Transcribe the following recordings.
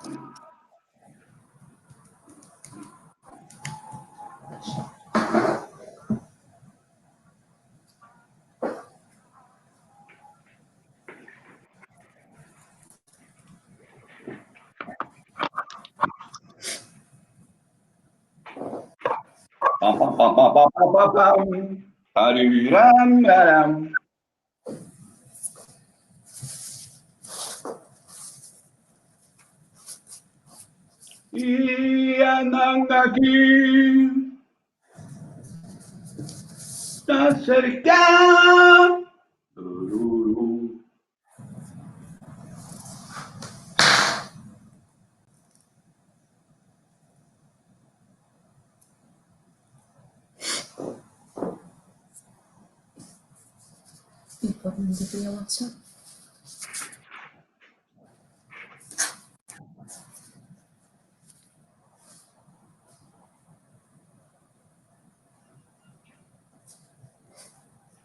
Pam, pam, pam, pam, pam, pam, pam, pam. Ariram, aram. Ianang aki ta cerca. Tururu. Mi por manda via WhatsApp.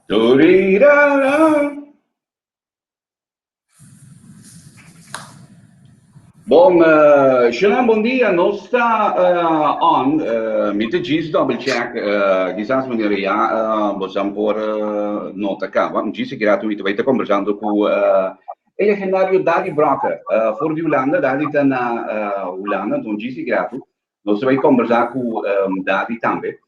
Turirara. Bon, Shannon, bon dia. Nos ta on. Mi ta djis double check. Kisas manera ya bosan por nota caba. Mi djis aki rato mi ta bai ta conversando cu e legendario Daddy Brokke for di Hulanda. Daddy ta na Hulanda, enton djis aki rato nos ta bai conversa cu Daddy tambe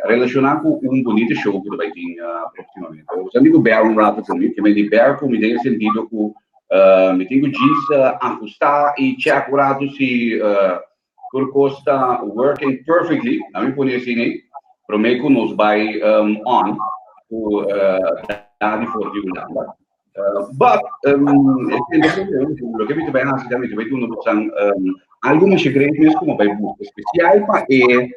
relaciona cu un bunita show cu ta bai tin proximamente. Bosan tin cu bear un rato cu mi, ke mi di bear cu mi den e sentido cu mi tin cu djis ahusta y check un rato si tur cos ta working perfectly, na mi pone asina ei, prome cu nos bai on cu Daddy for di Hulanda. But, loke mi ta bai hasi ta mi ta bai duna bosan algo masha great mes ku mi bai buska spesial pa e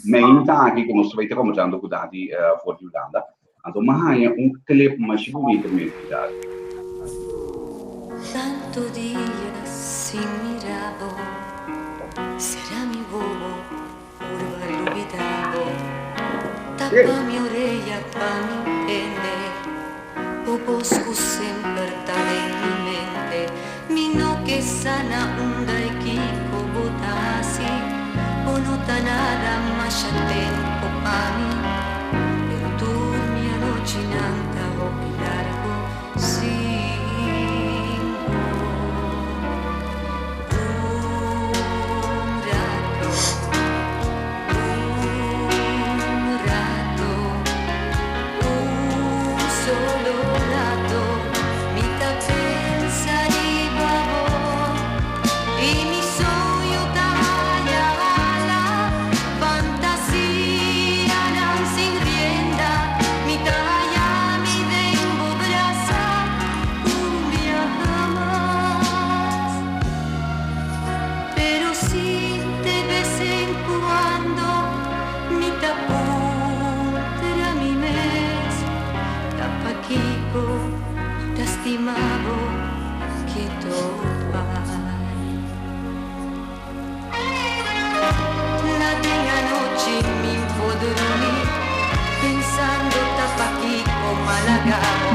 meinta aki ku nos ta bai ta kombersando ku Daddy for di Hulanda. Anto mi a haña un clip masha bunita mes di Daddy. Tanto dia sin mira bo, sera mi wowo purba lubida bo. Tapa mi oreya pa mi ntende bo bos ku semper ta den mi mente. Mi no ke sa na unda i kiko bo ta hasi, bo no ta nada masha tempo pa mi. Pero tur mi anochinan ta hopi largo sin bo. Un rato, un rato, un solo rato mi ta pensa riba bo i mi soño ta haña ala, fantasianan sin rienda mi ta haña mi den bo brasa un biaha mas. Pero si de bes en cuando mi ta puntra mi mes, ta pakiko ta stima bo ke topa. Na den anochi mi por drumi pensando ta pakiko m'alaga bo.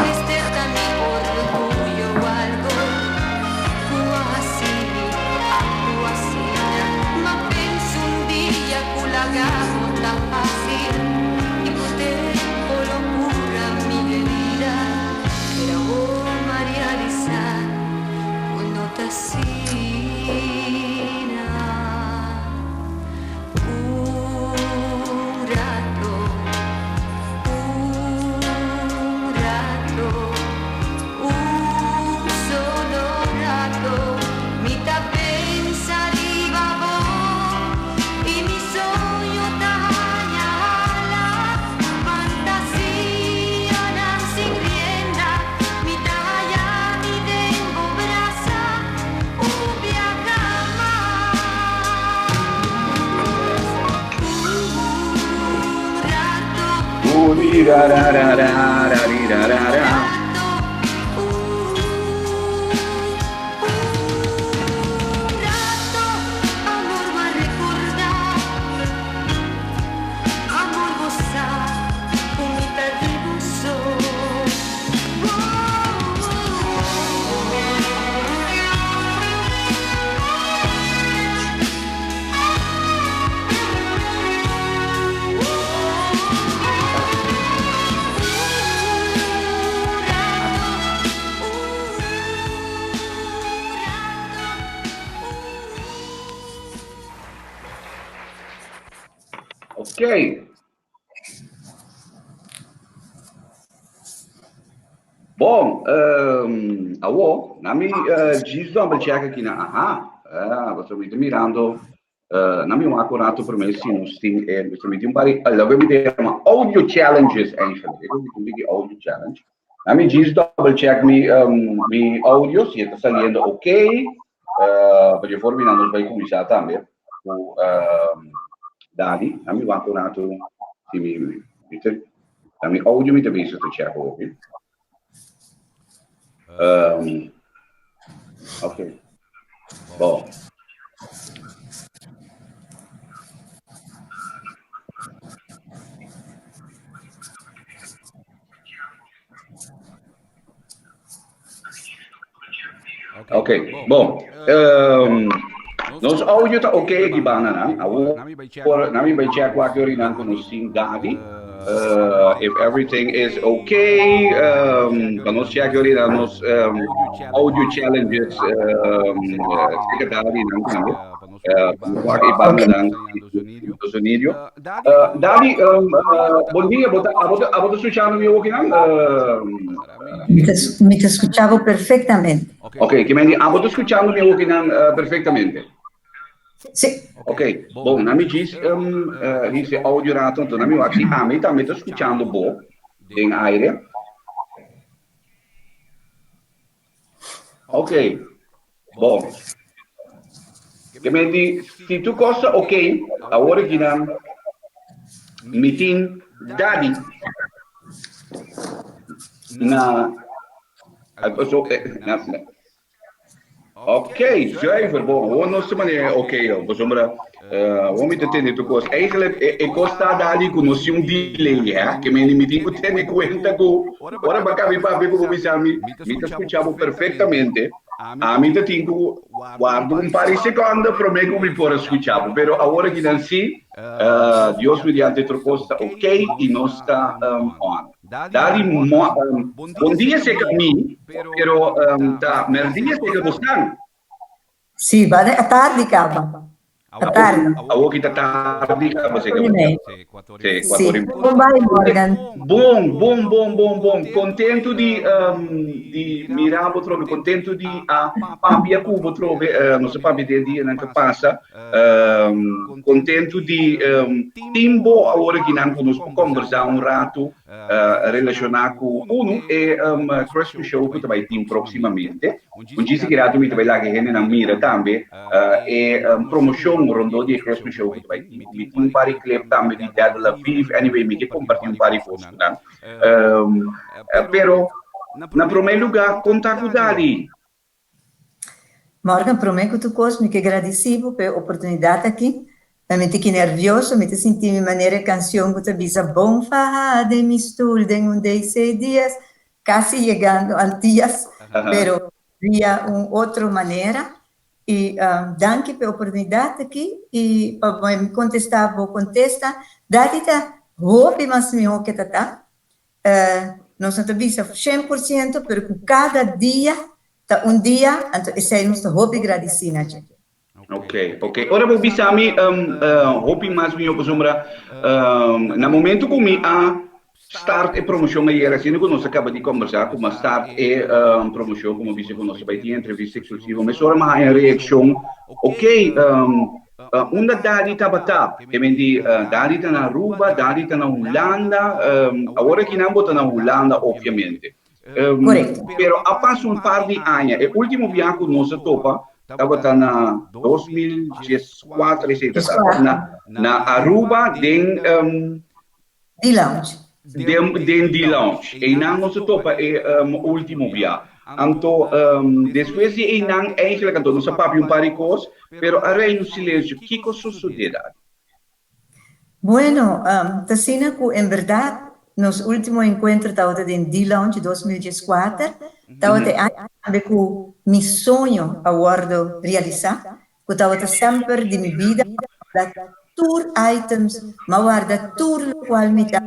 Mester ta mi orguyo o algo ku a hasi mi aktua asina. Ma pensa un dia ku laga bo ta fácil i ku tempo lo kura mi herida. Pero awor m'a realisa ku no ta asina. Un rato, un rato, un solo rato mi ta pensa riba bo i mi soño ta haña ala, fantasianan sin rienda mi ta haña mi den bo brasa un biaha mas. Un rato, Urirarararararirarara. rato, un, un rato, amor m'a recordá, amor bo sa ku mi ta di bo so. Ok. Bon, um, awo, na mi uh, djis double check aki na, aha, uh, pasobra mi ta mirando, uh, na mi wak un rato promé si nos tin, eh, pasobra mi tin un par di, loke mi ta yama audio challenges eigenlijk. Ik mi tin un audio challenge. Na mi djis double check mi, um, mi audio, si e ta saliendo ok, uh, pa di for mi na nos bai kuminsá tambe ku, um, Dadi, na mi wak un rato si mi, mi ta, Na mi audio mi ta bezig te check hopi. Um, ok. Bon. Ok, bon. Um, nos audio ta ok aki banda nan. Awor, nami bai check wak yori nan ku nos tin Gabi. If everything is okay, pa nos check yori nan nos audio challenges secretary nan tambe. Wak e banda nan do sonido. Dadi, bon dia, bo ta, abo ta, abo ta escuchando mi oki nan? Mi ta, mi ta escuchabo perfectamente. Ok, ke men di abo ta escuchando mi oki nan perfectamente? Si. Ok, bon, na mi djis um, hise audio rato, anto na mi wak si ami tambe ta escuchando bo den aire. Ok, bon. Ke men di, si tur kos ta ok, awor aki nan mi tin Daddy na, so, na, Ok, zuiver. Bon, awor nos ta manera ok, pasobra awor mi ta tende tur kos. Eigenlijk e kos ta dali ku nos tin un delay, hè. Ke mende mi tin ku tene kuenta ku ora bo a kabi papia ku bo bisa mi, mi ta skucha bo perfektamente. Ami ta tin ku warda un par di sekondo promé ku mi por a skucha bo. Pero awor akinan sí, Dios mediante tur kos ta ok i nos ta on. Dadi bon dia seca mi, pero ta merdia seca bosnan. Sí, ba a tardi caba. A tardi. Awor ki ta tardi caba seca bosnan. Sí, cuatro y Bon bai, Morgan. Bon, bon, bon, bon, bon. Contento di di mira bo trobe, contento di a papia cu bo trobe. Nos a papia den dianan ke pasa. Contento di tin bo awor akinan cu nos por conversa un rato relaciona cu unu e Christmas show cu ta bay tin proximamente. Un djis aki rato mi ta bay laga e hendenan mira tambe e promocion rondó di e Christmas show cu ta bay tin. Mi tin un par di clip tambe di Dead Laviv. Anyway, mi ke comparti un par di cos cu nan. Pero na prome lugar, con ta cu Dadi? Morgan, promé ku tur kos mi ke gradisí bo pa e oportunidat aki. Mi ta tiki nervioso, mi ta sinti mi manera e kansion ku ta bisa Bon faha den mi stul den un DC dies, kasi yegando Antias, pero via un otro manera. I danki pa e oportunidat aki i pa mi kontestá bo kontesta, Dati ta hopi mas mihó ke ta ta. Nos no ta bisa 100%, pero ku kada dia ta un dia, anto esei nos ta hopi gradisí na dje. Ok, ok. Ora bo bisa mi hopi mas mihó pasobra na momento ku mi a start e promoshon ayera, asina ku nos a kaba di kombersá ku mi a start e promoshon ku mi a bisa ku nos ta bai tin entrevista eksklusivo, mesora mi a haña reakshon, ok, Unda Dadi tabata? E men di, Dadi ta na Aruba, Dadi ta na Hulanda. Awor aki nan bo ta na Hulanda obviamente. Korekto. Pero a pasa un par di aña. E ultimo bia ku nos a topa tabata na 2014, esei ta ta, na na Aruba den D-Lounge. Den den D-Lounge. Einan nos a topa e ultimo bia. Anto despues di einan eigenlijk anto nos a papia un par di kos, pero a reina un silensio. Kiko sosodé dadi? Bueno, ta asina ku en bèrdat nos ultimo enkuentro tabata den D-Lounge 2014. Tabata e aña tambe ku mi soño a wòrdu realisá. Ku tabata semper di mi bida, mi a warda tur items, mi a warda tur lokual mi ta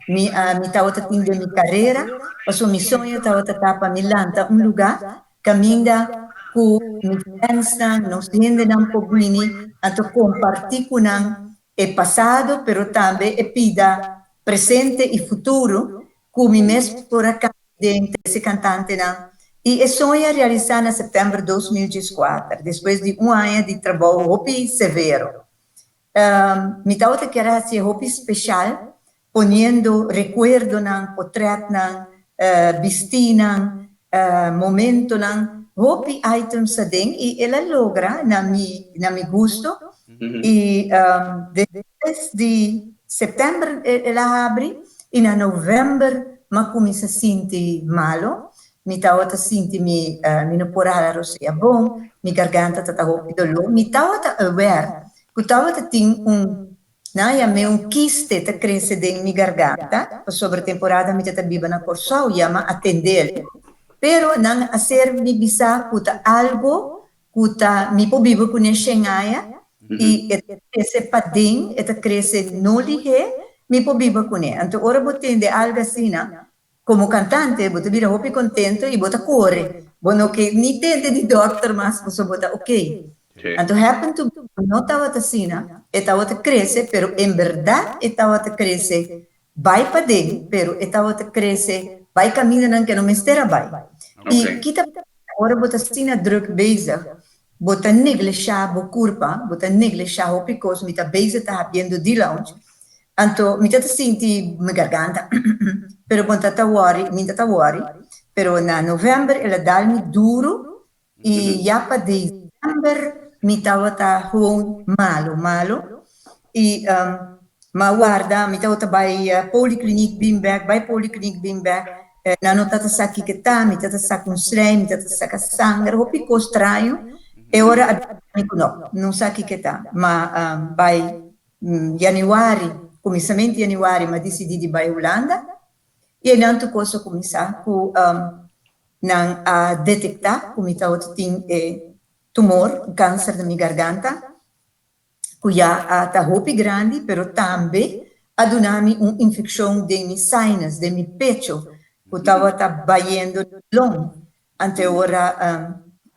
mi mi tabata tin den mi karera, pasobra mi soño tabata ta pa mi lanta un lugá kaminda ku mi fènsnan, nos hendenan por bini anto kompartí ku nan. E pasado, pero tambe e pida presente y futuro cu mi mes por a canta den e cantantenan. Y e soño a realisa na september 2014, despues di un aña di trabou hopi severo. Mi tabata kier a haci hopi special, poniendo recuerdonan, potretnan, bistinan, momentonan, hopi items aden y el a logra na mi gusto. Y despues di september el a habri y na november m'a cuminsa sinti malo. Mi tabata sinti mi no por hala rosea bon, mi garganta tabata hopi dolor. Mi tabata aware cu tabata tin un na ya me un quiste ta crece den mi garganta, sobre temporada mi ta biba na Corsou, ya m'a atende. Pero nan a ser mi bisa cu ta algo cu ta mi por biba cu ne 100 aña y e ta crece paden, e ta crece no lihe, mi por biba cu ne. Anto ora bo tende algo asina, como cantante, bo ta bira hopi contento y bo ta core. Bo no ke ni tende di doctor mas, bo ta ok. Anto happen to no tabata asina, e tabata crece, pero en berdad e tabata crece bai paden, pero e tabata crece bai camindanan cu no mester a bai. Y kita ora bo ta asina druk bezig, bo ta neglisha bo curpa, bo ta neglisha hopi cos, mi ta bezig ta hapiendo di lounge. Anto mi ta sinti mi garganta, pero bo ta worry, mi ta worry, pero na november el a dal mi duro y ya pa december mi tabata gewoon malo, malo. Y m'a warda, mi tabata bai polykliniek bin back, bai polykliniek bin back. Nan no tabata sa kico ta, mi tabata saca un slijm, mi tabata saca sanger, hopi cos straño. E ora mi no, no sa kico ta. Ma bai januari, cuminsamento di januari, m'a dicidi di bai Hulanda. Y nan tur cos a cuminsa cu nan a detecta cu mi tabatin tumor, cancer di mi garganta, cu ya ta hopi grandi, pero tambe a duna mi un infeccion di mi sinus, di mi pecho, cu tabata bayendo long. Anto ora,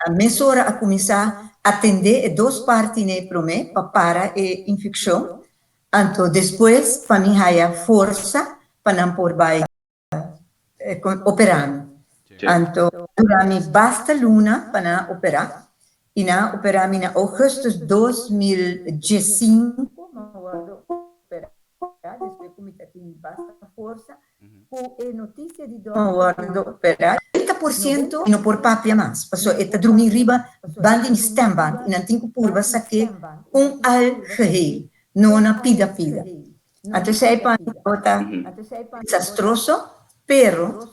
a mesora a cuminsa atende e dos partinan prome pa para e infeccion. Anto despues pa mi haya forsa pa nan por bai opera. Anto dura mi basta luna pa nan opera. Y nan a opera mi na augustus 2015, opera, despues cu mi tin basta forsa, cu e noticia di m'a wordo opera, 30% no por papia mas. Paso e ta drumi riba banda di stemband y nan tin cu purba sak'e un algeheel, no na pida pida. Anto esey pa ta desastroso, pero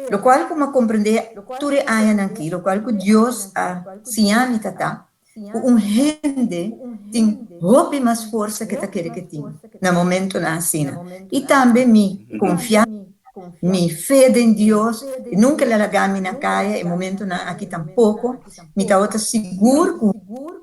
lo cual cu m'a comprende tur e añanan aki, lo cual cu Dios a siña mi ta, cu un hende tin hopi mas forsa cu ta kere cu tin na momentonan asina. Y tambe mi confia, mi fe den Dios, nunca el a laga mi na caya, e momentonan aki tampoco. Mi tabata sigur cu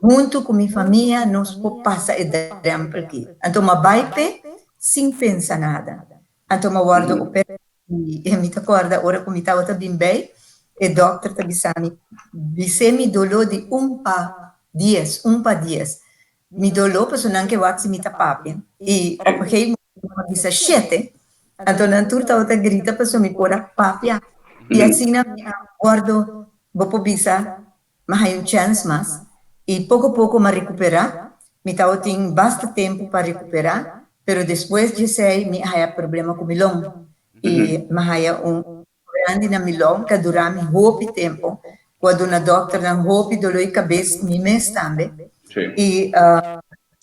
hunto cu mi famia nos por pasa e drempel aki. Anto m'a bai pe sin pensa nada. Anto m'a wordo opera y mi ta corda ora cu mi tabata bin bij, e dokter ta bisa mi, "Bisa mi dolor di 1 pa 10, 1 pa 10." Mi dolor, paso nan ke wak si mi ta papia. Y op een gegeven moment m'a bisa 7. Anto nan tur tabata grita paso mi por a papia. Y asina mi a wordo, bo por bisa, m'a haya un chance mas. Y poco poco m'a recupera. Mi tabatin basta tempo pa recupera, pero despues di esey mi a haya problema cu mi long. Y m'a haya un grandi na mi long, cu a dura mi hopi tempo. Cuando na dokter nan hopi dolor di cabes, mi mes tambe. Y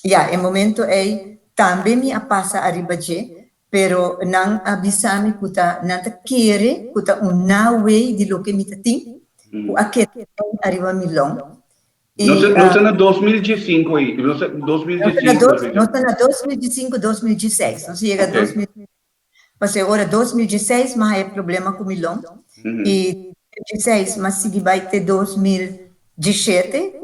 ja, e momento ey tambe mi a pasa ariba dje, pero nan a bisa mi cu ta nan ta kere cu ta un nawee di loke mi tatin, cu a kere ariba mi long. Y, No ta, no ta na 2015 ey, no ta 2015. Nos ta na 2015, 2016. Nos a yega 2000. Paso ora 2016 m'a haya problema cu mi long. Y 2016 m'a sigui bai te 2017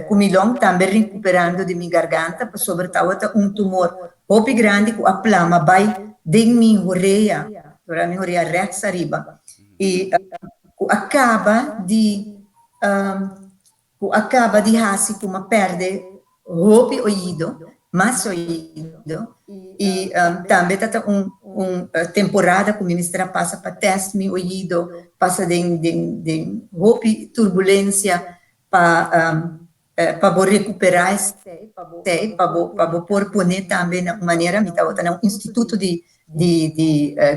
cu mi long, tambe recuperando di mi garganta, pasobra tabata un tumor hopi grandi cu a plama bai den mi orea, ora mi orea rechts ariba. Y cu a caba di hasi cu m'a perde hopi oido. mas oido i tambe ta un temporada ku mi mester a pasa pa tèst mi oido, pasa den hopi turbulensia pa bo rekuperá esei, pa bo por pone tambe na un manera. Mi tabata na un instituto di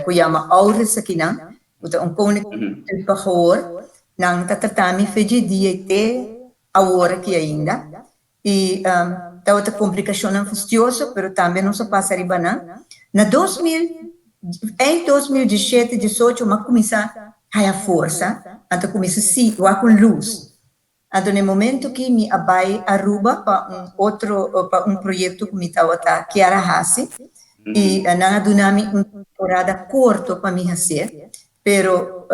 ku yama Auris akinan, ku ta un koninklijk gehoor, nan ta trata mi for di dia te awor aki ainda. I tabata komplikashon fastioso, pero tambe nos a pasa riba nan. Na 2000, eind 2017, 18, m'a kuminsá haña forsa, anto kuminsá si, wak un lus. Anto, na momento ku mi a bai Aruba pa un otro, pa un proyekto ku mi tabata kier a hasi, i nan a duna mi un temporada korto pa mi hasi, pero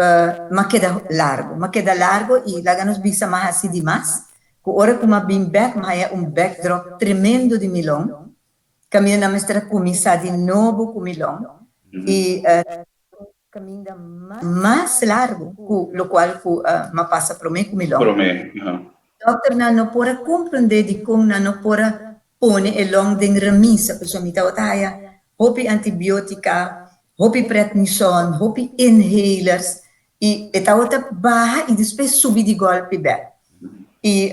m'a keda largu, m'a keda largu i laga nos bisa m'a hasi demas. Ku ora ku m'a bin back, m'a haña un backdrop tremendo di mi long. Kaminda mester a kuminsá di nobo ku mi long. I kaminda mas largu ku lokual ku m'a pasa promé ku mi long. Promé. Dokter nan no por a komprondé di kon nan no por a pone e long den remisa, pasobra mi tabata haña hopi antibiótika, hopi prednison, hopi inhalers, i e tabata baha i despues subi di golpe bèk. I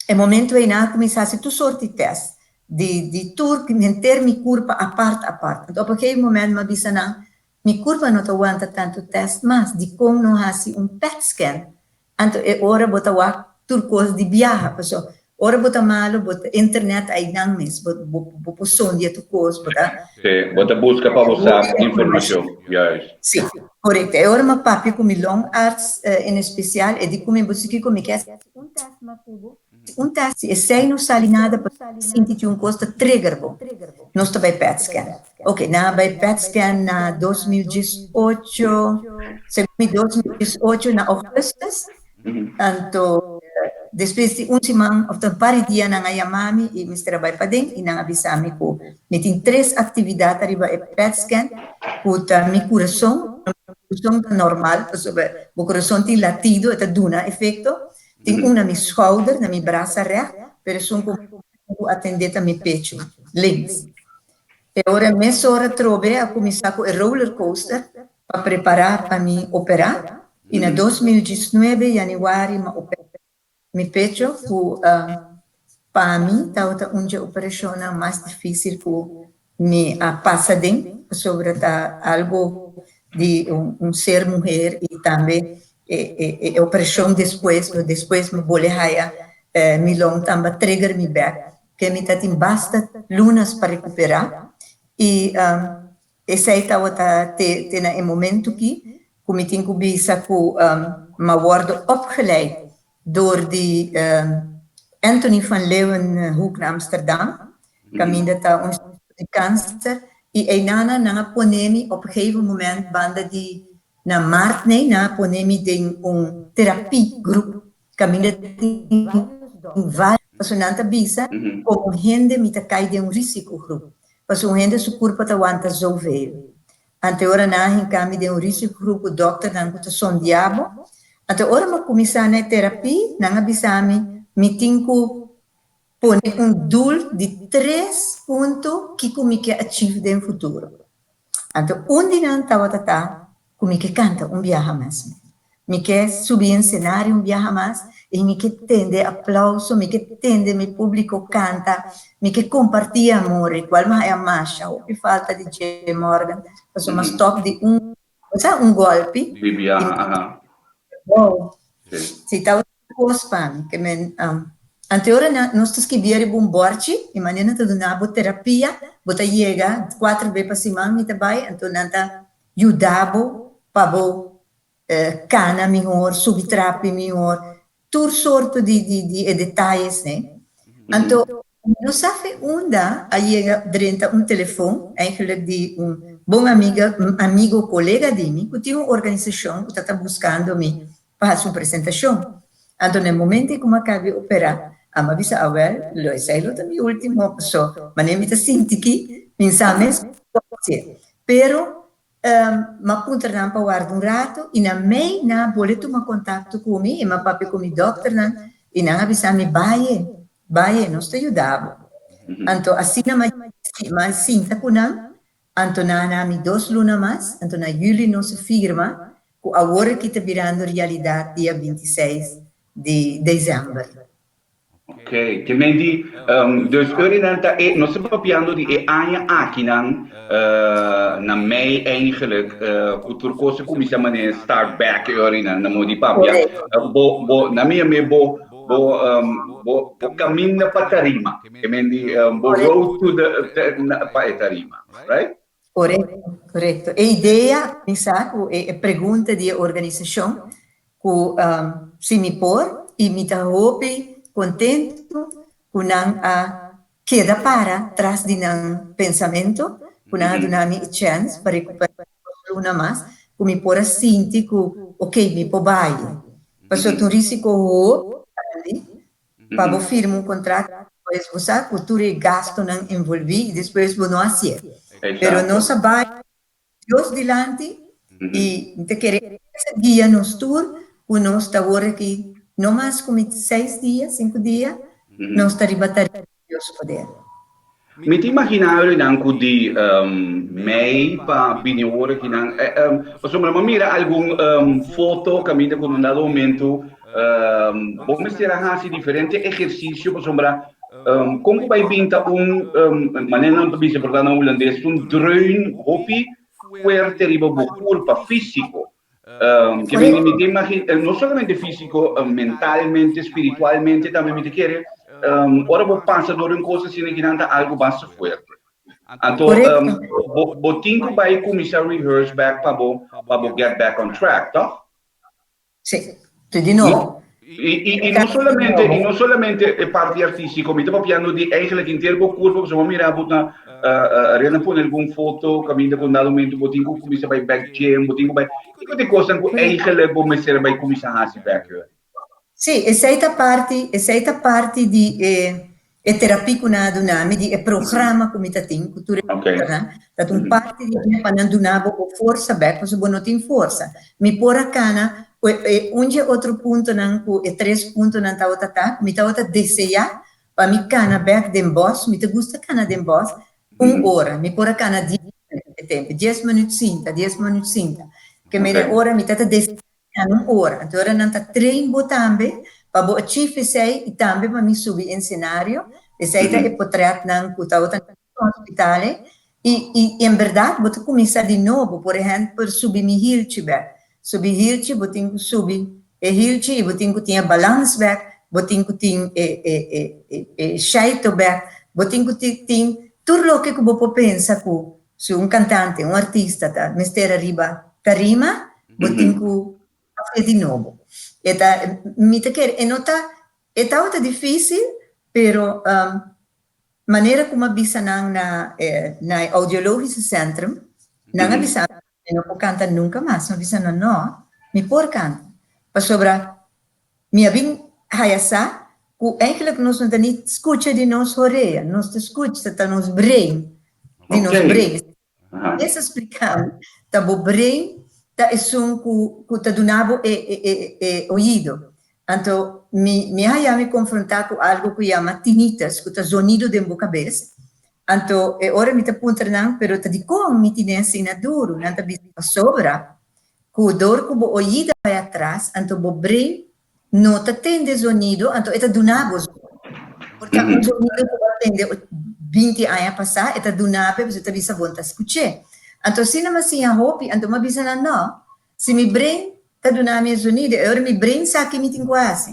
e momento ei nan a kuminsá hasi tur sorto di tèst, di tur henter mi kurpa apart apart. Anto op een gegeven moment m'a bisa nan, mi kurpa no ta wanta tantu tèst mas, di kon no hasi un PET scan? Anto e ora bo ta wak tur kos di biaha, pasobra ora bo ta malu, bo ta internet einan mes, bo por sondia tur kos, bo ta Sí, bo ta buska pa bo sa informashon. Juist. Sí, korekto. E ora m'a papia ku mi longarts en espesial, e di ku mi bo ku mi ke un tèst mas ku bo. Un tèst, si esei no sali nada, pa sinti ku un kos ta trigger bo, nos ta bai PET scan. Ok, nan bai PET scan na 2018, segun mi 2018 na ougùstùs. Anto, despues di un siman òf un par di dia nan a yama mi i mester a bai paden i nan a bisa mi ku mi tin tres aktividat riba e PET scan, ku ta mi kurason, kurason ta normal, pasobra bo kurason tin latido, e ta duna efekto. Tin un na mi schouder, na mi brasa recht, pero esun ku atendé ta mi pechu, links. E ora mesora trobe a kuminsá ku e roller coaster pa prepará pa mi operá. I na 2019, yanüari, m'a operá mi pechu, ku pa mi tabata un operashon mas difísil ku mi a pasa den, pasobra ta algu di un ser muhé i tambe e operashon despues mi bolbe haña mi long tambe trigger mi bèk, ku mi tabatin basta lunas pa rekuperá i esei tabata te na e momento ku mi tin ku bisa ku m'a wòrdu opgeleid door di Anthony van Leeuwenhoek na Amsterdam, kaminda ta un di kanser, i einan nan a pone mi op een gegeven moment banda di na maart, nee, nan a pone mi den un therapiegroep, kaminda tin vários, nan ta bisa, komo hende mi ta kai den un risicogroep. Pasobra un hende su kurpa ta wanta zoveel. Anto ora nan a hinka mi den un risicogroep, dokter nan ku ta sondia bo. Anto ora m'a kuminsá na terapia, nan a bisa mi, mi tin ku pone un doel di tres punto ku mi ke achieve den futuro. Anto un di nan tabata ta ku mi ke kanta un biaha mas. Mi ke subi den senario un biaha mas i mi ke tende aplouso, mi ke tende mi públiko kanta, mi ke kompartí amor, kual m'a haña masha hopi falta di J. Morgan, pasobra m'a stòp di un, osea, un golpe. Di biaha, aha. Wow. Sí. Si, tabata kos pa mi, ke men anto ora nos ta skirbi riba un bòrchi, i manera nan ta duna bo terapia, bo ta yega 4 be pa siman mi ta bai, anto nan ta yuda bo pa bo kana mihó, subi trapi mihó, tur sorto di detaye, ne? Anto, no sa unda a yega drenta un telefòn, eigenlijk di un bon amiga, un amigu kolega di mi, ku tin un organisashon ku ta buskando mi pa hasi un presentashon. Anto, na momento ku m'a kaba di operá, m'a bisa, ah, wel, lo esei lo ta mi último, so, ma mi ta sinti ku pensa mes, pero m'a puntra nan pa warda un ratu i na mei nan a bolbe tuma kontakto ku mi i m'a papia ku mi dòkternan i nan a bisa mi bai, bai, nos ta yuda bo. Anto asina m'a sinta ku nan, anto nan a na mi dos luna mas, anto na juli nos a firma ku awor aki ta birando realidat dia 26 di desèmber. Ok, te men di, dus urinan ta e, nos ta papiando di e aña akinan na mei eigenlijk, ku tur kos a kuminsá manera start back e urinan na modo di papia. Bo, bo, na mi a bo, bo, bo, bo kaminda pa tarima, te men di, bo road to the, pa e tarima, right? Korekto, korekto. E idea mi sa ku e pregunta di e organisashon ku si mi por i mi ta hopi kontentu ku nan a keda para tras di nan pensamentu, ku nan a duna mi e chèns pa rekuperá dos luna mas, ku mi por a sinti ku okey mi por bai. Pasobra ta un risiko hopi grandi pa bo firma un contrato despues bo sa cu tur e gastonan envolvi y despues bo no hacié. Pero nos a bay Dios dilanti y mi ta kere esa guia nos tur cu nos ta awor aki no mas cu mi seis dia, cinco dia, nos ta riba tarea di Dios su poder. Mi ta imaginá nan ku di mei pa bini ora ki nan pasobra mi a mira algun foto kaminda ku un dado momento bo mester a hasi diferente ehersisio pasobra kon ku bai bin ta un manera nan ta bisa por ta na hulandes un dreun hopi fuerte riba bo kurpa físiko. Ke mi mi ta imagina no solamente físiko, mentalmente, spiritualmente tambe mi ta kere ora bo pasa dor di un kos asina kinan ta algu basta fuerte. Anto bo bo tin ku bai kuminsá rehearse bèk pa bo pa bo get back on track, tòg? Sí, di nobo. I, i no solamente, i no solamente e parti artístico, mi ta papiando di eigenlijk henter bo curpa, pasobra bo mira bo na uh, uh, Rena pone algun foto, caminda cu un dado momento bo tin cu cuminsa bai back gym, bo tin cu bai, kiko di cosnan cu eigenlijk bo mester bai cuminsa hasi back? Sí, esei ta parti, esei ta parti di e E terapia ku nan a duna mi, di e programa ku mi ta tin ku tur e dokternan, ta un parti di dje pa nan duna bo bo forsa bèk, pasobra bo no tin forsa. Mi por a kana ku e un dje otro puntonan ku e tres puntonan tabata ta, ku mi tabata deseá pa mi kana bèk den bòs, mi ta gusta kana den bòs un ora, mi por a kana dies minüt e tempu, dies minüt sinta, dies minüt sinta, ke mene ora mi ta ta deseá Na un ora. Anto ora nan ta train bo tambe pa bo achieve esei y tambe pa mi subi ensenario. Esei ta e potretnan cu tabata na hospital ei. Y y en berdad bo ta cuminsa di nobo. Por ehempel subi mi hilchi bek. Subi hilchi bo tin cu subi e hilchi y bo tin cu tin e balans bek, bo tin cu tin e e e e shaito bek, bo tin cu tin tur loke cu bo por pensa cu Si un cantante, un artista ta mester ariba tarima, bo tin cu hacié di nobo. E ta, mi ta kere, e no ta, e tabata dificil, pero manera cu mi a bisa nan na e na e audiologische centrum, nan a bisa mi, mi no por canta nunca mas. Mi a bisa nan, no, mi por canta, pasobra Mi a bin haya sa ku eigenlijk nos no ta ni skucha di nos horea, nos ta skucha ta nos brain, di nos brain. Es a splika mi, ta bo brain ta esun ku ku ta duna bo e e e e oido. Anto mi mi a haya mi konfronta ku algo ku yama tinnitus, ku ta zonido den bo kabes. Anto e ora mi ta puntra nan, pero ta dikon mi tine asina duru? Nan ta bisa pasobra Ku dor ku bo oida bai atras, anto bo brain no ta tende zonido, anto e ta duna bo zonido. Por ta un zonido ku bo a tende 20 aña pasá, e ta duna bo, pasobra e ta bisa bo no ta skuch'é. Anto asina mi a siña hopi, anto mi a bisa nan, no, si mi brain ta duna mi e zonido, e ora mi brain sa ki mi tin ku hasi.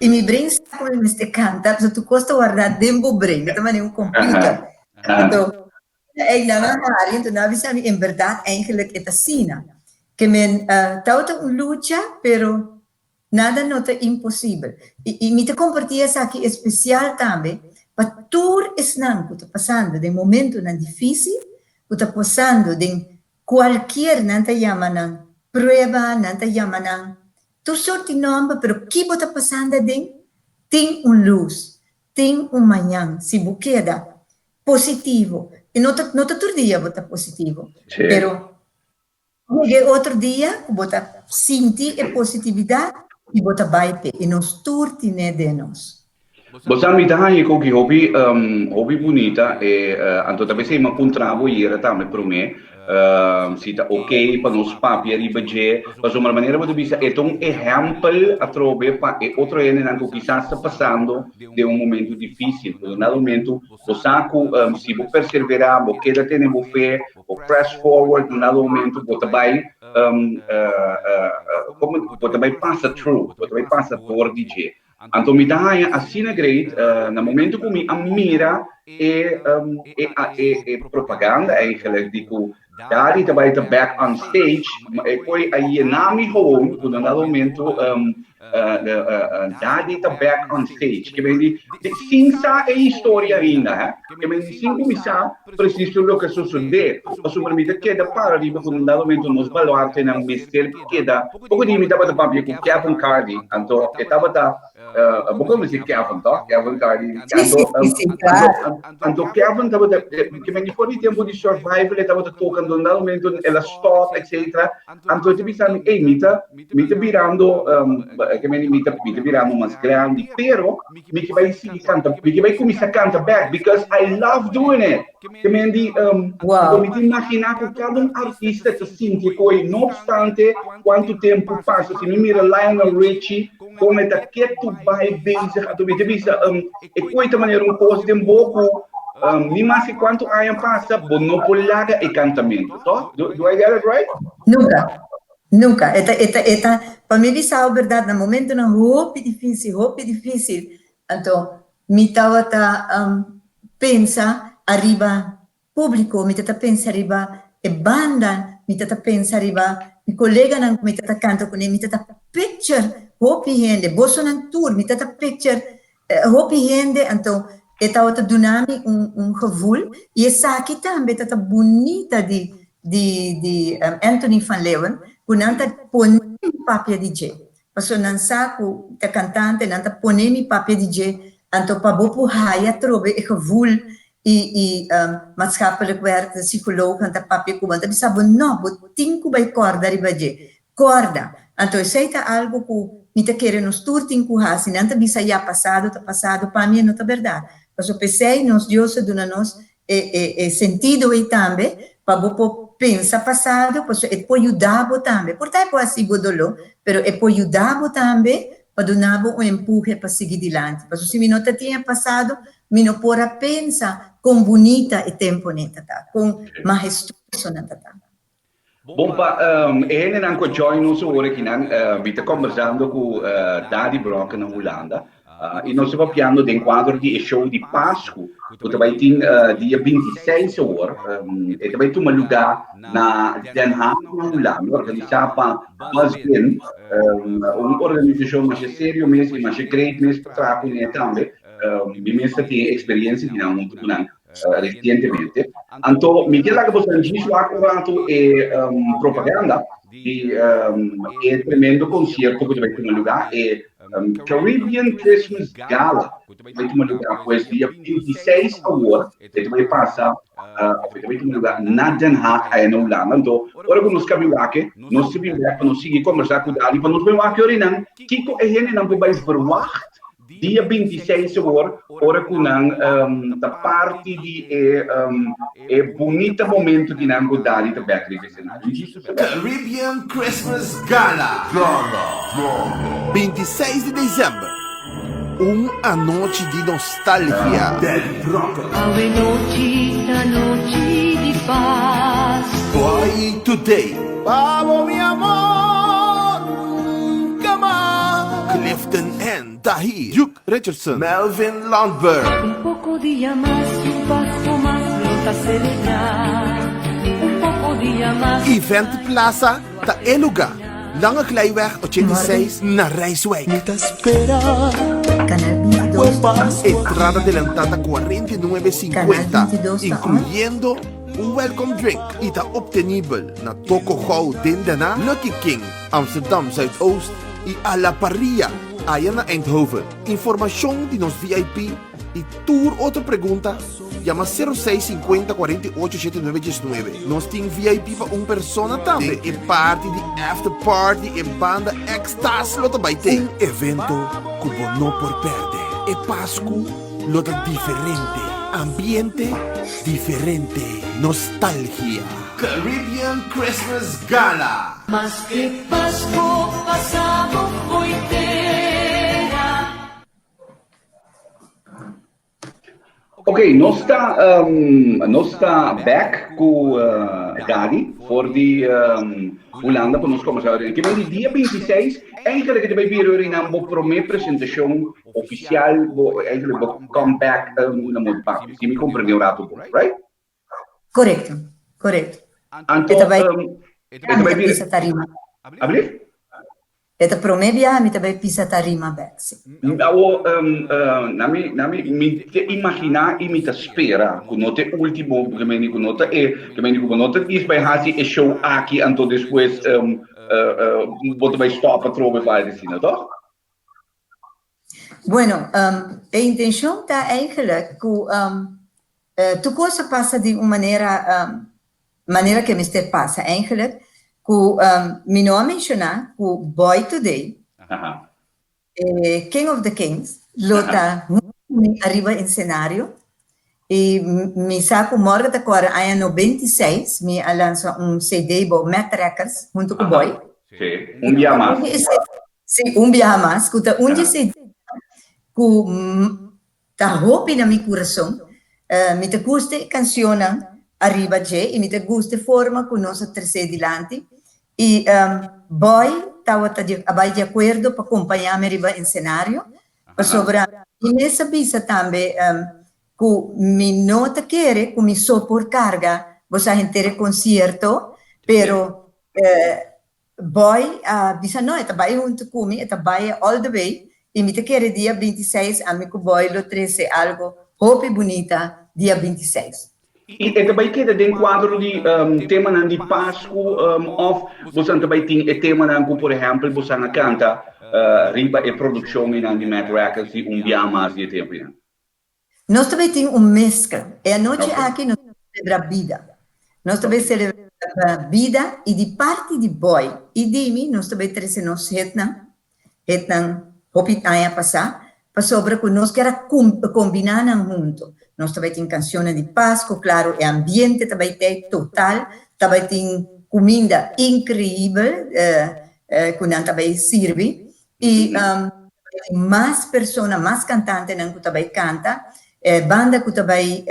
I mi brain sa ku mi mester kanta, pasobra tur kos ta wardá den bo brain, no ta manera un computer. Anto, Ey nan a hari, enton nan a bisa mi, en berdad eigenlijk e ta asina. Ke men tabata un lucha, pero nada no ta imposibel. I mi ta comparti esaki especial tambe pa tur esnan cu ta pasando den momentonan dificil, cu ta pasando den cualkier, nan ta yama nan prueba, nan ta yama nan tur soort di nomber, pero ki bo ta pasando aden, tin un luz, tin un mañan, si bo keda positivo. I no ta no ta tur dia bo ta positivo, pero yega e otro dia ku bo ta sinti e positividat i bo ta bai p'e. I nos tur tine den nos. Bo sa mi ta haña ku ki hopi hopi bunita e anto ta pesei mi a puntra bo yera tambe promé si ta ok pa nos papia riba dje pasobra manera bo ta bisa e ta un ehèmpel atrobe pa e otro hendenan ku kisas ta pasando den un momento difísil pero na momento bo sa ku si bo perseverá bo keda tene bo fe bo press forward na momento bo ta bai komo bo ta bai pasa through bo ta bai pasa dor di dje. Anto mi ta haña asina great na momento ku mi a mira e e e e propaganda eigenlijk di ku Daddy ta bai ta back on stage, e koi a yena mi gewoon ku na dado momento Daddy ta back on stage. Ke men di sin sa e historia ainda hè. Ke men di sin ku mi sa precies tur loke a sosodé. Pasobra mi ta keda para riba ku na dado momento nos baluartenan mester keda. Poko di mi tabata papia ku Kevin Cardy, anto e tabata, bo konosé Kevin toh? Kevin Cardy. Sí, sí, sí, sí, claro. Anto Kevin tabata, ke men di for di tempu di Survival e tabata toka, anto na dado momento el a stop, etcetera. Anto e ta bisa mi, ey, mi ta, mi ta birando, ke men di mi ta, mi ta birando mas grandi, pero mi ke bai sigui kanta, mi ke bai kuminsá kanta bèk, because I love doing it. Ke men di, Wow. mi ta imaginá ku kada un artista ta sinti koe, no opstante kuantu tempu pasa, si mi mira Lionel Richie, kon e ta ketu bai bezig, anto mi ta bisa, e koe ta manera un kos den bo ku ni maske kuantu aña pasa, bo no por laga e kantamentu, toh? Do I get it right? Nunka. Nunka. E ta, e ta, e ta, pa mi bisa bo berdad, na momentonan hopi dificil, hopi dificil, anto mi tabata pensa ariba publico, mi ta ta pensa riba e banda, mi ta ta pensa riba mi coleganan cu mi ta ta canta cune, mi ta ta picture hopi hende, bosonan tur, mi ta ta picture hopi hende, anto e tabata duna mi un un gevoel y esaki tambe ta ta bunita di di di Anthony van Leeuwen cu nan ta pone mi papia di dje, pasobra nan sa cu ta cantante, nan ta pone mi papia di dje, anto pa bo por haya atrobe e gevoel y y maatschappelijk werker, psycholoog ta papia cu bo, nan ta bisa bo no, bo tin cu bay corda riba dje, Corda, anto esey ta algo cu mi ta kere nos tur tin cu haci. Nan ta bisa ya pasado ta pasado, pa mi e no ta berdad. Pasobra p'esey nos Dios a duna nos e e e sentido ey tambe pa bo por pensa pasado, pasobra e por yuda bo tambe. Por ta e por haci bo dolor, pero e por yuda bo tambe pa duna bo un empuje pa sigui dilanti. Pasobra si mi no ta tin e pasado, mi no por a pensa con bunita e temponan ta ta, con mahestuoso nan ta ta. Bon pa e hendenan ku a join nos awor akinan, mi ta kombersando ku Daddy Brokke na Hulanda i nos ta papiando den kuadro di e show di Pasku ku ta bai tin dia 26 awor. E ta bai tuma lugá na Den Haag na Hulanda, organisá pa Buzzbin, un organisashon masha serio mes i masha great mes pa traha kuné tambe. Mi mes ta tin e eksperensia di nan huntu ku nan. Recientemente. Anto mi ke laga boso djis wak un rato e propaganda di e tremendo concierto ku ta bai tuma luga, e Caribbean Christmas Gala ku ta bai tuma luga pues dia 26 awor, e ta bai pasa of e ta bai tuma luga na Den Haag aya na Hulanda. Anto ora ku nos kabi wak e, nos ta bin bek pa nos sigui kombersa ku Dali pa nos bai wak e orinan kiko e hendenan por bai verwagt Dia 26 awor, ora ku nan ta parti di e e bunita momento di nan ku Dali ta bek riba escenario. Caribbean Christmas Gala, 26 di december, un anochi di nostalgia. Awe nochi ta nochi di pas. Boy Today. Pa bo mi amor nunca mas. Clifton N. Tahir, Duke Richardson, Melvin Landberg. Un poco dia mas, un paso mas lo ta celebra. Un poco dia mas. Event Plaza ta e luga, Lange Kleiweg 86 na Rijswijk. Canal 22 ta on. Entrada delantá ta 49,50, Canal 22 ta on. incluyendo un welcome drink y ta obtenibel na Toko Gou den Den Haag, Lucky King, Amsterdam Zuidoost y A La Parrilla aya na Eindhoven. Informacion di nos VIP y tur otro pregunta, yama 06 50 48 89 19. Nos tin VIP pa un persona tambe. Den e party di after party e banda Extas lo ta bay te. Un evento cu bo no por perde. E Pasku lo ta diferente, ambiente diferente, nostalgia. Caribbean Christmas Gala! Maske Pasku pasa bo fo'i tera. Ok, nos ta um, nos ta back ku uh, Dadi voor di um, Hulanda pa nos komensá orin. Ke di dia 26, eigenlijk het bij bier orin aan bo prome presentacion oficial, bo eigenlijk bo comeback um, na Modi Papi. Si mi comprende un rato bon, right? Korekto, korekto. Anto, E ta bai um, e ta bai mi ta bira. pisa tarima. Ablief? E ta promé biaha mi ta bai pisa tarima bèk, sí. Awo, um, uh, na mi, na mi, mi te imaginá i mi ta spera ku no ta e último, ke meni ku no ta e, ke meni ku bo no ta djis bai hasi e show aki anto despues um, uh, uh, bo ta bai stòp atrobe bai asina, tòg? Bueno, um, e intenshon ta eigenlijk ku um, tur kos a pasa di un manera, um, manera ku e mester pasa eigenlijk, ku um, mi no a menshoná ku Boy Today, e King of the Kings, lo ta huntu ku mi ariba en senario. I mi sa ku morgen ta kòrda aña 96 mi a lansa un CD bou Matt Records huntu ku Boy. Sí, un bia mas. Sí, un biaha mas, ku ta un dje CD ku ta hopi na mi kurason. Mi ta gusta e kanshonnan ariba dje i mi ta gusta e forma ku nos a tres'é dilanti. I Boy tabata a bai di akuerdo pa kompañá mi riba ensenario, pasobra mi mes a bisa tambe ku mi no ta kere ku mi so por karga bo sa henter e konsierto, pero Boy a bisa no, e ta bai huntu ku mi, e ta bai all the way, i mi ta kere dia 26 ami ku Boy lo trese algo hopi bunita dia 26. I e ta bai keda den kuadro di temanan di Pasku òf bosan ta bai tin e temanan ku por ehèmpel bosan a kanta riba e produkshon einan di Mad Records di un bia mas di e tempu einan? Nos ta bay tin un mezcla. E anochi aki nos ta celebra bida. Nos ta bay celebra bida y di parti di Boy y di mi nos ta bay trece nos hitnan, hitnan hopi aña pasa, pasobra cu nos kier a combina nan hunto. Nos ta bay tin cancionnan di Pasco, claro e ambiente ta bay tey total, ta bay tin cuminda increibel cu nan ta bay sirbi Y mas persona, mas cantantenan cu ta bay canta. E banda cu ta bay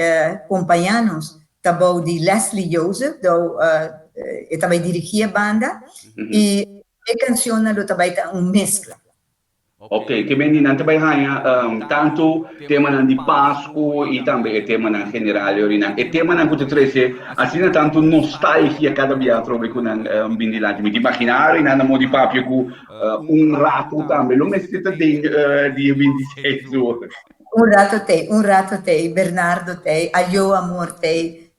compaña nos ta bou di Leslie Joseph, dou e ta bay dirigi e banda. Y e cancionnan lo ta bay ta un mezcla. Ok, ke men di nan ta bay haña tanto temanan di Pascu y tambe e temanan general y orinan. E temanan cu ta trece asina tanto nostalgia cada bia atrobe cu nan bin dilanti. Mi ta imagina orinan na modo di papia cu Un rato tambe lo mester ta den dia 26 hoor. Un rato t'ei, un rato t'ei, Bernardo t'ei, Ayo amor t'ei,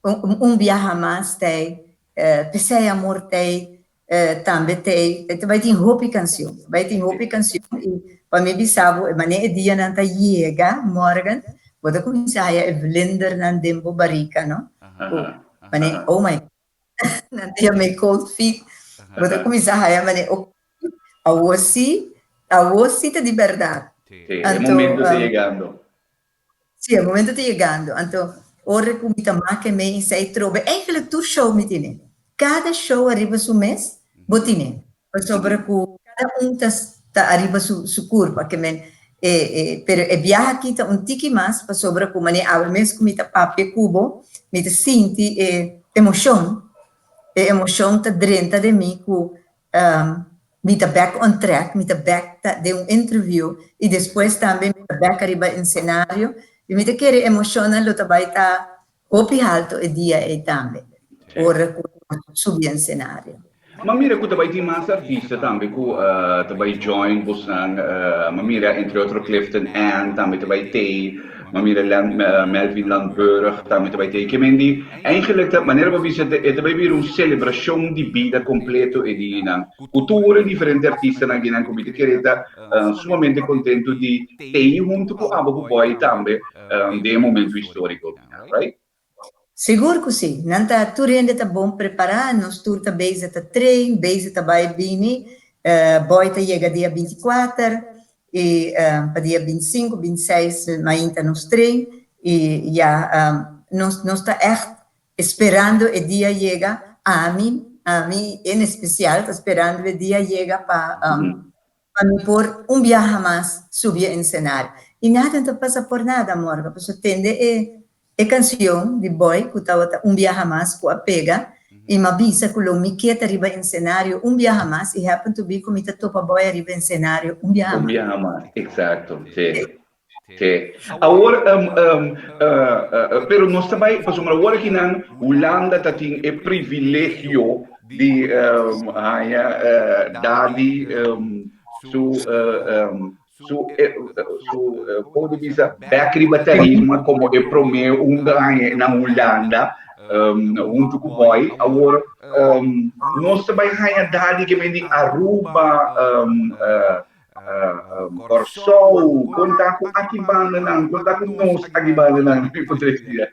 Un biaha mas t'ei, P'esei amor t'ei, tambe t'ei. Ta bai tin hopi cancion, ta bai tin hopi cancion y pa mi bisa bo e manera e dianan ta yega, Morgan, bo ta cuminsa haya e vlindernan den bo barica, no? Cu manera, oh my. Nan ta yama e cold feet. Bo ta kuminsá haya manera, ok, awor sí, awor sí ta di bèrdat. Sí, e momento ta yegando. Sí, e momento ta yegando. Anto, ora ku mi ta make mei esei trobe, eigenlijk tur show mi tene. Kada show ariba su mes, bo tene. Pasobra ku kada un ta ta ariba su su kurpa, ke men e e pero e biaha aki ta un tiki mas pasobra ku manera awe mes ku mi ta papia ku bo, mi ta sinti e emoshon, e emoshon ta drenta den mi ku mi ta bek on track, mi ta bek ta den un interview i despues tambe mi ta bek ariba ensenario i mi ta kere emoshonnan lo ta bai ta Hopi halto e dia ei tambe, ora ku nos subi ensenario. M'a mira ku ta bai tin mas artista tambe ku ta bai join bosnan. M'a mira entre otro Clifton Ann tambe ta bai tei. M'a mira Melvin Landburg tambe ta bai tei. Ke men di eigenlijk ta manera bo bisa e ta bai bira un selebrashon di bida kompleto e dianan ku tur e diferente artistanan kinan ku mi ta kere ta sumamente kontentu di tei huntu ku abo ku Boy tambe. den e momento historico right? Sigur cu si. Nan ta, tur hende ta bon prepara, nos tur ta bezig ta train, bezig ta bay bini, Boy ta yega dia 24, i pa dia bintisinku, bintiseis mainta nos train i ya nos nos ta ègt esperando e dia yega, ami ami en espesial ta esperando e dia yega pa pa mi por un biaha mas subi e ensenario. I nada no ta pasa por nada, Morgan, pasobra tende e E kansion di Boy ku tabata Un biaha mas ku a pega i m'a bisa ku lo mi ke ta riba ensenario un biaha mas i happen to be ku mi ta topa Boy ariba ensenario un biaha Un mas. biaha mas, exacto, si, si. Awor, pero nos ta bai, pasobra awor akinan Hulanda ta tin e privilegio di haña Dadi su Su su por di bisa bek riba tarima como e prome un aña na Hulanda hunto cu Boy. Awor nos ta bay haña dadi ke men di Aruba, Kòrsou, kon ta ku aki bandanan, kon ta ku nos aki bandanan, mi por decir.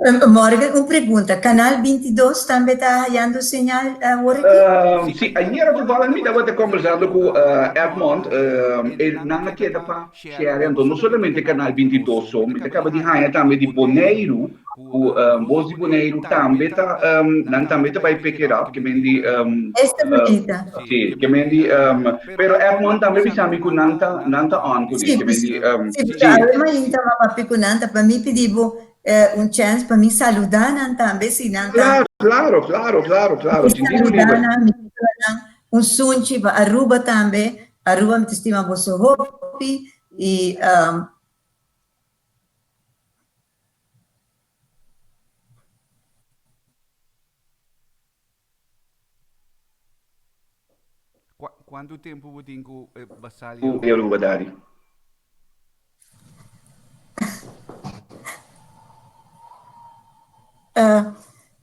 Morgan, un pregunta, Canal 22 tambe ta hayando señal awor aki? Sí, ayera toevallig mi tabata conversando cu Edmond, e nan a keda pa share, anto no solamente Canal 22 so, mi ta caba di haya tambe di Boneiru, cu Voz di Boneiru tambe ta, nan tambe ta bay pick it up, ke men di, Esta bunita. Sí, ke men di, pero Edmond tambe bisa mi cu nan ta, nan ta on cu Sí, ke men di, sí, sí, awe mainta m'a papia cu nan, ta pa mi pidi bo un chance pa mi saluda nan tambe si nan ta. Claro, claro, claro, claro, Mi saluda nan, mi duna nan un sunchi pa Aruba tambe, Aruba mi ta stima boso hopi y. Cuanto tempo bo tin cu Basali Aruba? Aruba Daddy.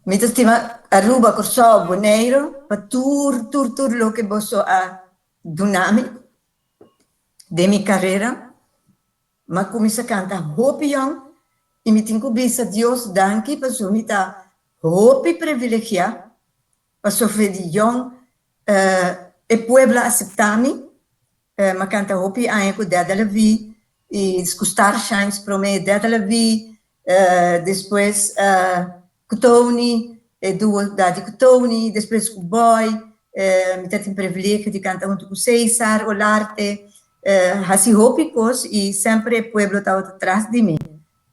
Mi ta stima Aruba, Kòrsou, Boneiru pa tur tur tur loke boso a duna mi den mi karera. M'a kuminsá kanta hopi yòn i mi tin ku bisa Dios danki pasobra mi ta hopi privilegiá pasobra di yòn e pueblo a aseptá mi. M'a kanta hopi aña ku Dede Levy i ku Starshines promé Dede Levy, despues ku Tony, e duo Daddy ku Tony, despues ku Boy, mi ta tin privilegio di kanta huntu ku Cesar Olarte, hasi hopi kos i semper e pueblo tabata tras di mi.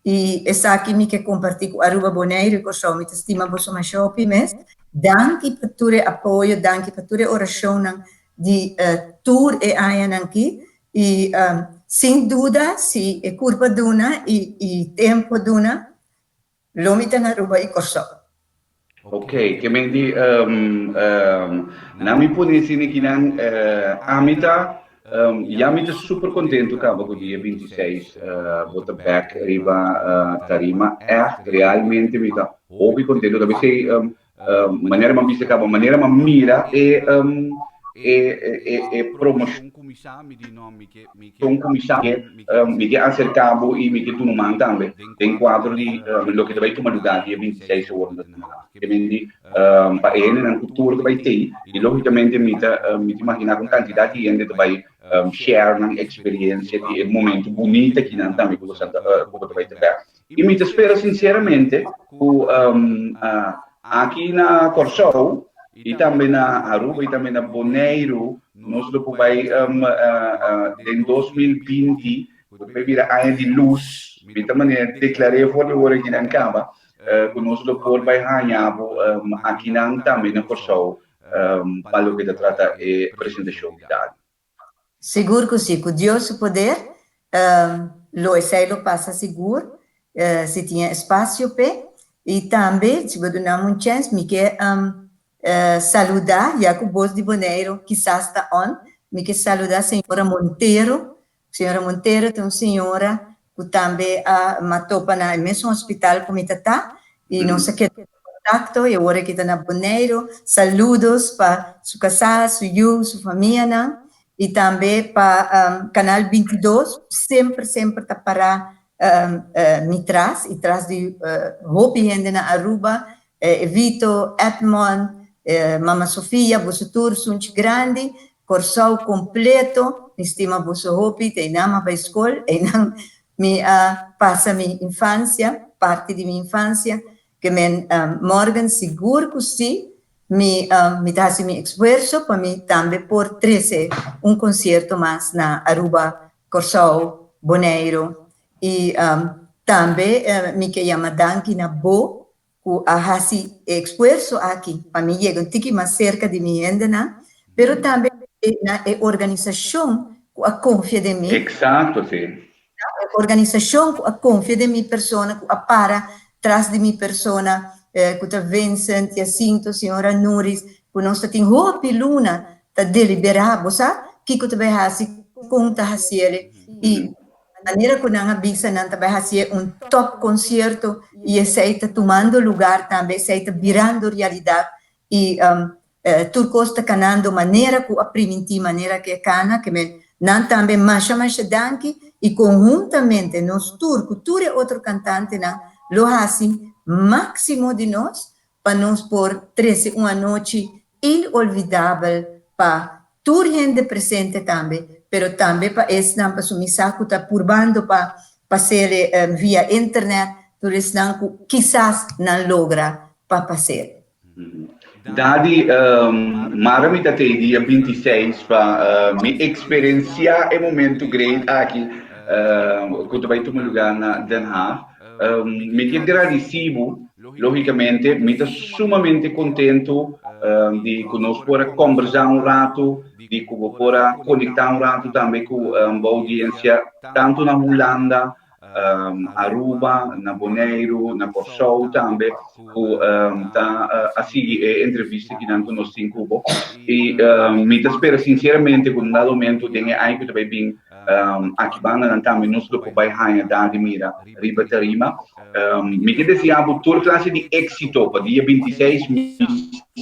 I esaki mi ke kompartí ku Aruba, Boneiru i Kòrsou. Mi ta stima boso masha hopi mes. Danki pa tur e apoyo, danki pa tur e orashonnan di tur e añanan aki. I sin duda si e kurpa duna i tempu duna, Lo mi ta na Aruba i Kòrsou. Ok, ke men di nan mi pone asina ki nan ami ta ya mi ta super kontentu kaba ku dia 26 bo ta bek riba tarima ègt realmente mi ta hopi kontentu ta bisei manera mi a bisa kaba manera mi a mira e e e promoshon kuminsá mi ke aserká bo i mi ke duna man tambe den kuadro di loke ta bai tuma lugá dia 26 awor na Den Haag. Ke men di pa e hendenan ku tur ta bai tei i lógikamente mi ta mi ta imaginá ku un kantidat di hende ta bai share nan eksperensia di e momento bunita kinan tambe ku bo ta bai ta bek. I mi ta spera sinseramente ku aki na Kòrsou i tambe na Aruba i tambe na Boneiru nos lo por bai den 2020 ku ta bai bira aña di lus. Mi ta manera deklar'é for di ora kinan kaba ku nos lo por bai haña bo akinan tambe na Kòrsou pa loke ta trata e presentashon di Dali. Sigur ku si, ku Dios su poder, lo esei lo pasa sigur, si tin e espasio p'e. I tambe, si bo duna mi un chèns, mi ke saludá, ya ku bos di Boneiru kisas ta on, mi ke saludá señora Montero. Señora Montero ta un señora ku tambe a matopa na e mesun hospital ku mi ta ta, i nos a keda den kontakto, i awor aki ta na Boneiru. Saludos pa su kasá, su yu, su famianan, i tambe pa Kanal 22, semper semper ta pará mi tras i tras di hopi hende na Aruba, Evito, Edmond, Mama Sofia, boso tur sunchi grandi, Kòrsou kompleto. Mi stima boso hopi, ta einan mi a bai skol, einan mi a pasa mi infansia, parti di mi infansia, ke men Morgan sigur ku si mi mi ta hasi mi esfuerso pa mi tambe por trese un konsierto mas na Aruba, Kòrsou, Boneiru i tambe mi ke yama danki na bo ku a hasi e esfuerso aki pa mi yega un tiki mas serka di mi hendenan, pero tambe na e organisashon ku a konfia den mi. Eksakto, si. E organisashon ku a konfia den mi persona, ku a para tras di mi persona, ku ta Vincent, Jacinto, señora Nuris, ku nos ta tin hopi luna ta deliberá, bo sa kiko ta bai hasi, kon ta hasiel, i Manera ku nan a bisa nan ta bai hasié un top konsierto i esei ta tumando lugar tambe, esei ta birando realidat i tur kos ta kanando manera ku a primintí, manera ku e kana, ke men nan tambe masha masha danki i konhuntamente nos tur ku tur e otro kantantenan lo hasi máksimo di nos pa nos por trese un anochi inolvidabel pa tur hende presente tambe, pero tambe pa esnan pasobra mi sa ku ta purbando pa pas'e via internet, tur esnan ku kisas nan logra pa pas'e. Dadi, mara mi ta tei dia 26 pa mi eksperensiá e momento great aki ku ta bai tuma lugá na Den Haag. Mi ke gradisí bo. Lógicamente, mi ta sumamente contento di cu nos por a conversa un rato, di cu bo por a conecta un rato tambe cu bo audiencia, tanto na Hulanda, Aruba, na Boneiru, na Corsou tambe, cu ta a sigui e entrevista kinan cu nos tin cu bo. Y mi ta spera sinceramente cu un dado momento den e aña cu ta bay bin, Aki bandanan tambe nos lo por bai haña dar di mira riba tarima. Mi ke desea bo tur klase di éksito pa dia 26. Mi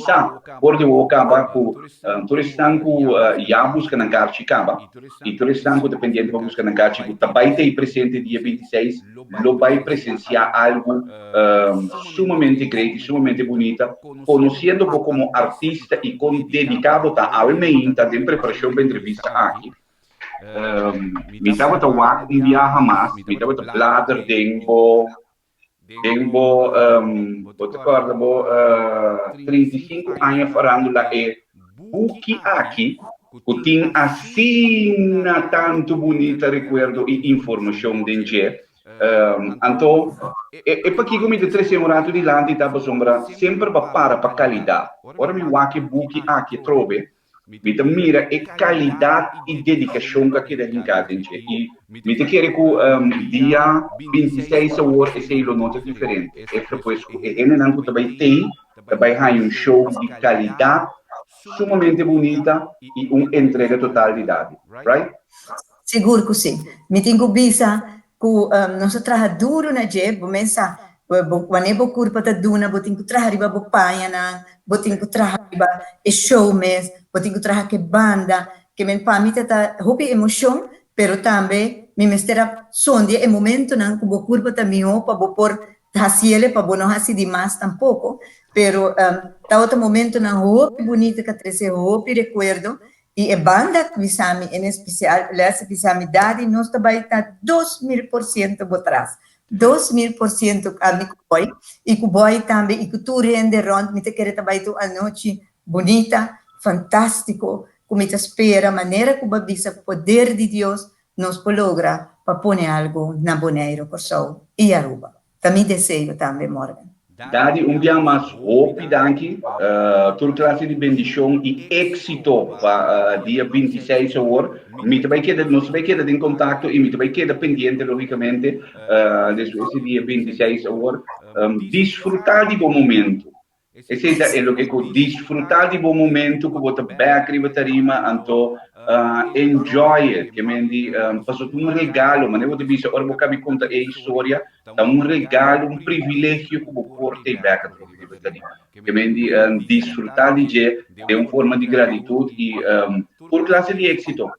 sa por di wou kaba ku tur esnan ku ya buska nan karchi kaba i tur esnan ku ta pendiente pa buska nan karchi ku ta bai ta ei presente dia 26 lo bai presensiá algu sumamente great i sumamente bunita. Konosiendo bo komo artista i kon dediká bo ta awe meinta den preparashon pa entrevista aki. Mi tabata wak un biaha mas, mi tabata blader den bo, den bo, bo ta kòrda bo 35 aña farándula e buki aki ku tin asina tantu bunita rekuerdo i informashon den dje. Anto, e pakiko mi ta trese un ratu dilanti ta pasobra semper bo a para pa kalidat. Ora mi wak e buki aki atrobe, Mi ta mira e kalidat i dedikashon ku a keda hinká den dje i mi ta kere ku dia 26 awor esei lo no ta diferente. Efra pues ku e hendenan ku ta bai tei ta bai haña un show di kalidat sumamente bunita i un entrega total di David. Right? Sigur ku si. Mi tin ku bisa ku nos a traha duru na dje, bo mes sa, wanneer bo kurpa ta duna, bo tin ku traha riba bo pañanan, bo tin ku traha riba e show mes, bo tin ku traha ku e banda, ke men pa mi ta ta hopi emoshon, pero tambe mi mester a sondia e momentonan ku bo kurpa ta mihó pa bo por hasiele, pa bo no hasi di mas tampoko, pero tabata momentonan hopi bunita ku a trese hopi rekuerdo I e banda ku bisa mi, en espesial Leslie bisa mi, Daddy, nos ta bai ta 2000% bo tras. 2000% ami ku boy, i ku boy tambe, i ku tur hende rònt, mi ta kere ta bai ta un anochi bunita, fantástiko, ku mi ta spera manera ku bo a bisa ku poder di Dios nos por logra pa pone algu na Boneiru, Kòrsou i Aruba. Ta mi deseo tambe, Morgan. Daddy un bia mas hopi danki. Tur klase di bendishon i éksito pa dia 26 awor. Mi ta bai keda, nos ta bai keda den kontakto i mi ta bai keda pendiente lógikamente despues di dia 26 awor. Disfrutá di bo momento. Esei ta e loke ku disfrutá di bo momento ku bo ta bèk riba tarima, anto enjoy it. Ke men di pasobra ta un regalo, manera bo ta bisa ora bo kabi konta e historia, ta un regalo, un privilegio ku bo por ta e bèk atrobe riba tarima. Ke men di disfrutá di dje den un forma di gratitut i tur klase di éksito.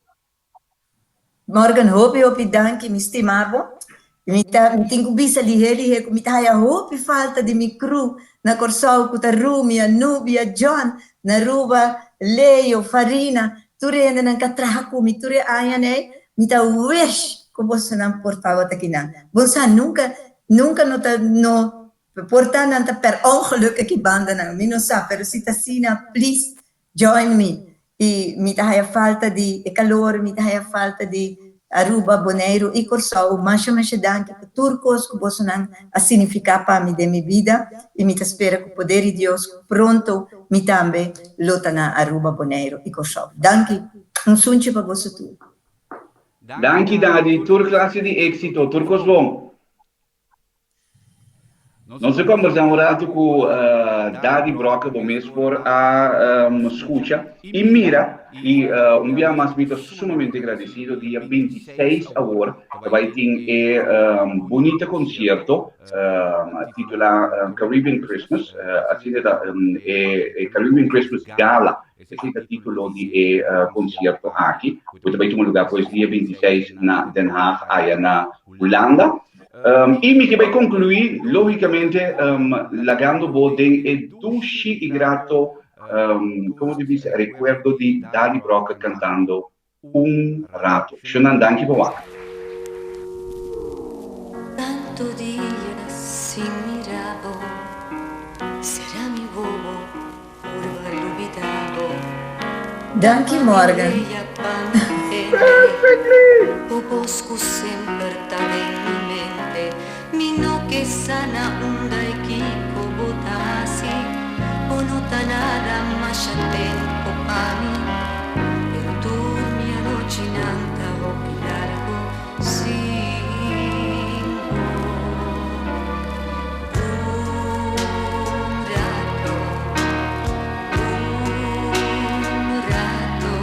Morgan, hopi hopi danki, mi stima bo. Mi ta mi tin ku bisa lihé lihé ku mi ta haya hopi falta di mi crew na Kòrsou ku ta Rumia, Nubia, John, na Aruba, Leo, Farina. Tur e hendenan ku a traha ku mi tur e añanan, mi ta wish ku bosonan por tabata akinan. Bo sa nunka, nunka no ta no por ta nan ta per ongeluk aki bandanan. Mi no sa, pero si ta asina, please join me. I mi ta haya falta di e kalor, mi ta haya falta di Aruba, Boneiru i Kòrsou. Masha masha danki pa tur kos ku bosonan a signifiká pa mi den mi bida i mi ta spera ku poder di Dios pronto mi tambe lo ta na Aruba, Boneiru i Kòrsou. Danki. Un sunchi pa boso tur. Danki Dadi, tur klase di éksito, tur kos bon. Nos a kombersá un ratu ku Dadi Brokke, bo mes por a skucha i mira i un bia mas mi ta sumamente gradesido. Dia 26 awor ta bai tin e bunita konsierto titulá Caribbean Christmas, asina ta e Caribbean Christmas Gala, esei ta título di e konsierto aki ku ta bai tuma lugá pues dia 26 na Den Haag aya na Hulanda. I mi ke bai konkluí, lógikamente, lagando bo den e dushi i grato, komo ta bisa, rekuerdo di Dadi Brokke kantando Un Rato. Shonan, danki pa wak. Tanto dia sin mira bo, sera mi wowo purba lubida bo. Danki Morgan. Perfectly! Bo bos ku semper ta den mi mente, mi no ke sa na unda i kiko bo ta hasi. Bo no ta nada masha tempo pa mi, pero tur mi anochinan ta hopi largo sin bo. Un rato, un rato,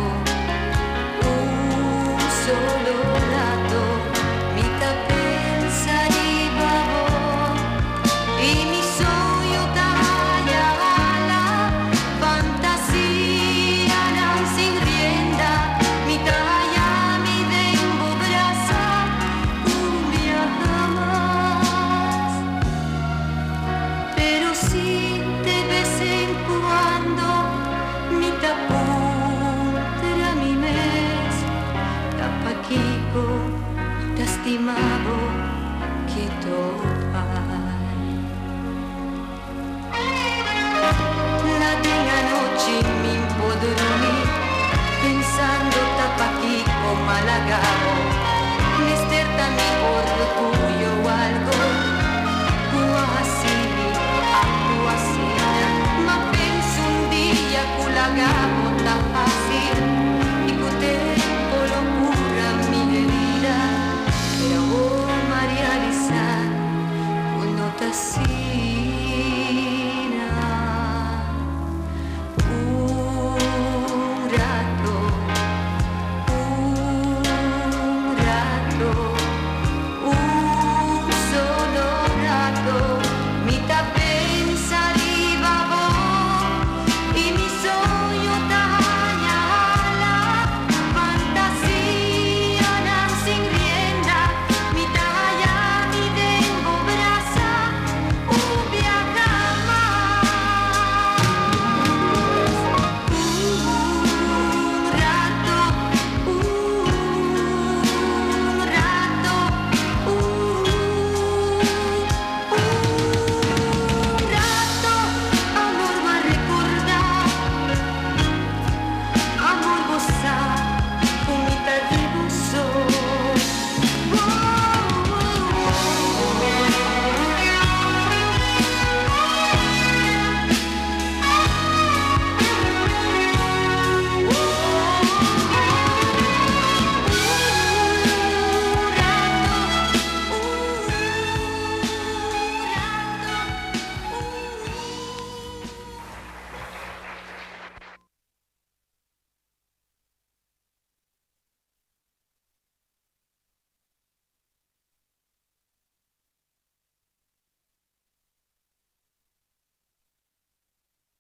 un solo rato, mi ta pensa riba bo i mi soño ta haya ala, fantasianan sin rienda, mi ta haya mi den bo brasa un biaha mas. Pero si de bes en cuando mi ta puntra mi mes, ta pakiko mi ta stima bo keto bai. La den anochi mi por drumi, pensando ta pakiko m'a laga bo, mester ta mi orgullo.